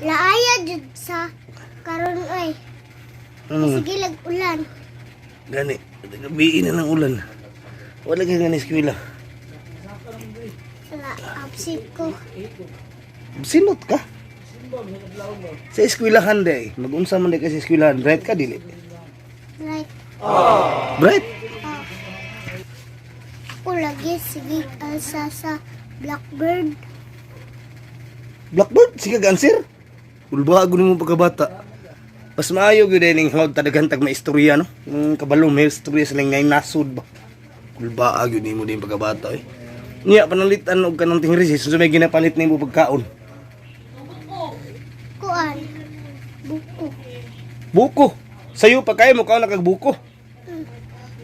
Laaya jud sa karon oy. Ano? Sige lag ulan. Gani, gabi na ng ulan. Wala ka nga na eskwela. Wala, absent ko. Sinot ka? Sa eskwelahan day, mag-unsa man day ka sa eskwelahan, bright ka dili? Right. Bright? Ah. Ako lagi sige alsa sa Blackbird. Blackboard, sige ka answer. Ulbago nimo pagkabata. Mas maayo gyud ning hawd tadagan tag maistorya no. Yung kabalo may istorya sa ngay nasod ba. Ulbaa gyud nimo din pagkabata eh. Niya panalitan og kanang tingrisis so may ginapalit nimo pagkaon. Kuan. Buko. Buko. Sayo pa kayo mo kaon na kag buko.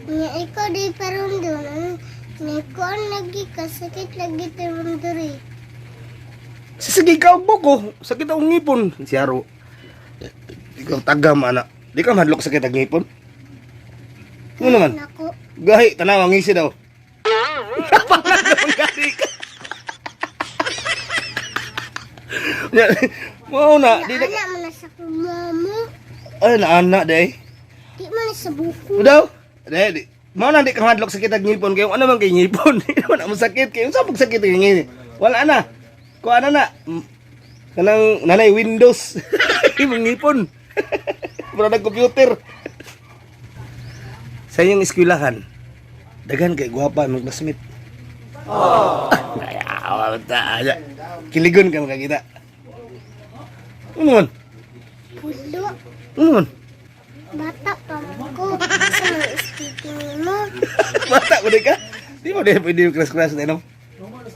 Nga ikaw di parundunan. Nga kuan lagi ka sakit lagi tarunduri. Sige ka og buko, sakit akong ngipon. Siyaro. Ikaw tagam ana. Di ka madlok sakit ang ngipon. Ano naman? Nako. Gahi, tanaw ang ngisi daw. Pangadong gahi ka. Ya, mao na, di na. Naana man na sa kumamo. Ay, naana day. Di man na sa buko. Daw. Day, di. Mao na di ka madlok sakit ang ngipon kayo. Ano man kay ngipon? Di naman ang sakit kayo. Sa pagsakit kay ngipon? Wala na. Kuha na na. Kanang nanay Windows. Imong ngipon. Mura nag computer. Sa inyong eskwelahan, daghan kay gwapa imong classmate. Oh. Ayaw, ta. Kiligon ka makakita. Ano man? Pulo. Ano man? Bata pa man ko. Sa mga speaking mo. Bata ko di ka? Di mo di pwede yung crush-crush na inom.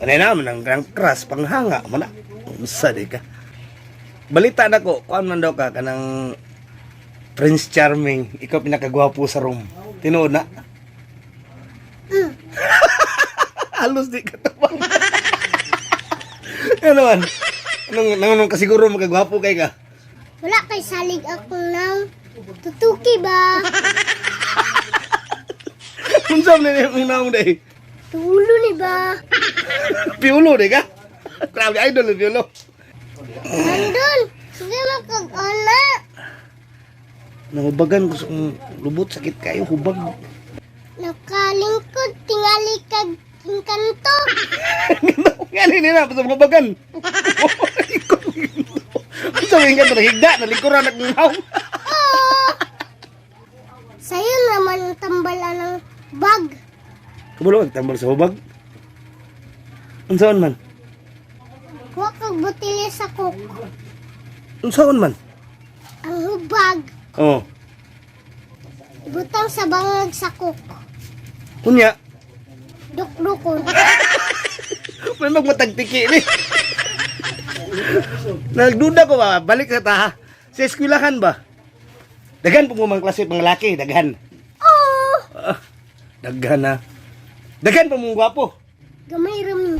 Ano na naman ang crush, panghanga mo na. Unsa di ka? Balita na ko, kuan man daw ka kanang Prince Charming, ikaw pinakagwapo sa room. Tinuod na. Halos di ka tabang. Ano man? Anong, anong kasiguro magkagwapo kay ka? Wala kay salig akong nang tutuki ba? Unsa man na yung naong day? Tulo ni ba? Piulo di ka? Grabe idol yung piulo. Nandun! Sige makag-ana! Nahubagan ko sa kong lubot, sakit kayo, hubag. Nakalingkod, tingali kag inkanto. Nga ni na, basta mahubagan. Ang sabihin ka, nahigda, nalikuran, nagnaw. Sa'yo naman ang tambalan ng bag. Kabulo, tambal sa hubag. Unsaon man? Huwag kag botelya sa coke. Unsaon man? Ang hubag, Oh. ibutang sa bangag sa coke. Unya, Dukdukon. may magmatagtiki ni. Nagduda ko ba, balik sa ta. Sa eskwelahan ba? Daghan po mo mga klase pang laki, daghan. Oh! Ah, daghan na. Daghan pa mong gwapo. Gamay rami.